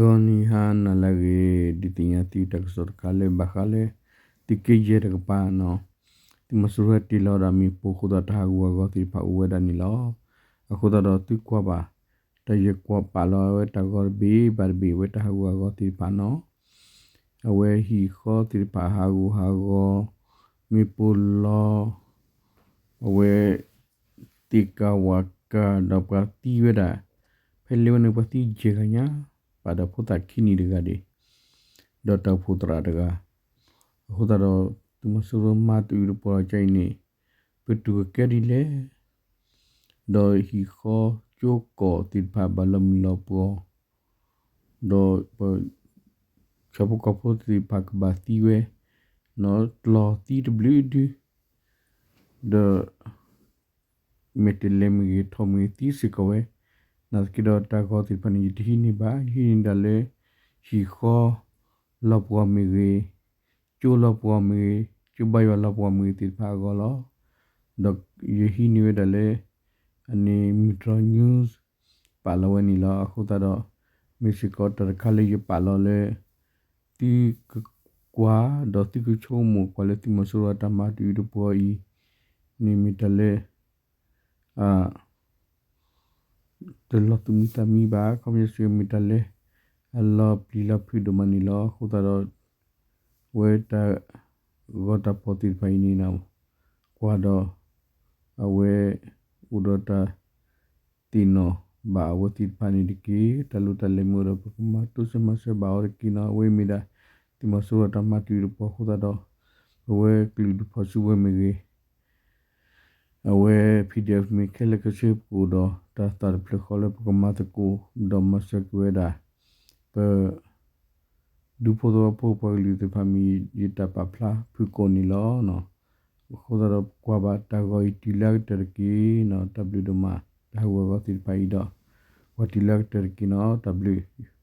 ဂီၤနံၤဟါနၤလၢအဂ့ၤ, ဒုးသ့ၣ်ညါသုတၢ်ကစီၣ်တခါလၢဘၣ်ဃးလၢ သုးက့ယဲၢ်တကပၤနီၤ, သုးမီၤစိရိၤဟဲတ့ၢ်လီၤဒီးမ့ၣ်ပိၢ်အဃိသတး တၢ်ဟးဂူာ်ဟးဂီၤသ့ၣ်တဖၣ်အိၣ်ဝဲဒၣ်န့ၣ်လီၤ. အဃိသတးဒီးသုကွၢ်ဘၣ် တၢ်ယဲၢ်ကွၢ်ပာ်လီၤဝဲတၢ်ဂီၤတဘ့ၣ်ဘၣ်တဘ့ၣ် အဝဲတၢ်ဟးဂူာ်ဟးဂီၤသ့ၣ်တဖၣ်နီၤ, အဝဲဟံၣ်ဃီသ့ၣ်တဖၣ်ဟးဂူာ်ဟးဂီၤ, မ့ၣ်ပိၢ်လီၤ အဝဲ သ့ၣ်ကၢ်ဝၣ်ကၢ်ဒီးပှၤသံဝဲဒၣ်, ဖဲလဲၣ်ဝဲန့ၣ် ပှၤသံယဲၢ်ဂၤညါ, ပာ်ဒီးဖိသၣ်ခံနံၣ်တဂၤဒံး, ဒီးတၢ်အိၣ်ဖှိၣ်သရၣ်တဂၤ, အဃိသတးဒီး သုးမီၤစိရိၤမၤတအုးတပှီၤကါအံၤန့ၣ်, ပတုာ်ကကဲဒ်လဲၣ်, ဒီးဟံၣ်ဃီကၠိကီၢ်သ့ၣ်တဖၣ်ဘၣ်လီၤမုၢ်လီၤပှီၤ ဒီး ဆၣ်ဖိကီၢ်ဖိသ့ၣ်တဖၣ်ကဘၣ်သံဝဲ, နီၣ်ကျီၢ်သံတဘျုးဒု, ဒီး မဲာ်တဲးလဲးမ့ၢ်ဂ့ၤ ထီၣ်မ့ၢ်ဂ့ၤသံစ့ၢ်ကီးဝဲ, နာ်သက့ဒီးတၢ်ဂီၤသ့ၣ်တဖၣ်န့ၣ် ယတဟံးန့ၢ်ဘၣ်, ယဟံးန့ၢ်ဒၣ်လၢ ဟံၣ်ဃီ လီၤပှီၢ်မ့ၢ်ဂ့ၤ, ကၠိလီၤပှီၢ်မ့ၢ်ဂ့ၤ, ကၠိဘါယွၤလီၤပှီၢ်မ့ၢ်ဂ့ၤသ့ၣ်တဖၣ်အဂီၢ်လီၤ. ဒီးယဟံးန့ၢ်ဝဲဒၣ်လၢ အန့ၣ် Metro News ပာ်လီၤဝဲန့ၣ်လီၤ. အဃိသတးဒီး မ့ၢ်စ့ၢ်ကီးတၢ်တခါလၢယပာ်လီၤလၢ သုကကွၢ် ဒီးသုကဆိကမိၣ်ကွၢ်လၢသုးမီၤစိရိၤအတၢ်မၤတအုးတပှီၤအံၤန့ၣ် မ့ၢ်တၢ်လၢ တလီၤသူၣ်မံသးမံဘၣ်, ခီပညီစ့ၢ်ကီးမ့ၢ်တၢ်လၢ အလီၤပျံၤလီၤဖုးဒိၣ်မးန့ၣ်လီၤ. အဃိသတးဒီး အဝဲတၢ်ဂီၤတၢ်ဖီၣ်သ့ၣ်တဖၣ်အံၤန့ၣ် ကွၢ်ဒီး အဝဲ အိၣ်ဒီးတၢ်သ့ၣ်နီၣ်ဘၣ်အဝဲသ့ၣ်တဖၣ်န့ၣ်တက့ၢ်. တၢ်လိၣ်တၢ်လဲၤမ့ၢ်အိၣ်ဒီး ပကမၤတိစၢၤမၤစၢၤဘၣ်အီၤတက့ၢ်နီၤ. အဝဲမ့ၢ်ဒၣ် သုးမီၤစိရိၤတၢ်မၤတအုးတပှီၤအဃိသတးဒီး ပဝဲကလုာ်ဒူၣ်ဖီၣ်စုကဝဲၤမ့ၢ်ဂ့ၤ အဝဲ PDF မ့ၢ်ခဲလၢာ်ခဲဆ့ ပကအိၣ်ဒီးတၢ်သးတဖျၢၣ်ဃီလၢပကမၤသကိး ဒီးမၤစၢၤက့ၤဝဲဒၣ် ပ ဒူဖိသဝီဖိပှၤကလုာ်သ့ၣ်တဖၣ်မ့ၢ်ယတၢ်ပာ်ဖျါဖုၣ်ကိာ်န့ၣ်လီၤ. အဃိသတးဒီး ပကွၢ်ဘၣ်တၢ်ဂီၤအံၤတုၤလၢအကတၢၢ်တက့ၢ်နီၤ. တၢ်ဘျုးဒိၣ်မး တၢ်ဟးဂူာ်ဟးဂီၤသ့ၣ်တဖၣ်အံၤဒီး ကွၢ်တုၤလၢအကတၢၢ်တက့ၢ်နီၤ. တၢ်ဘျုး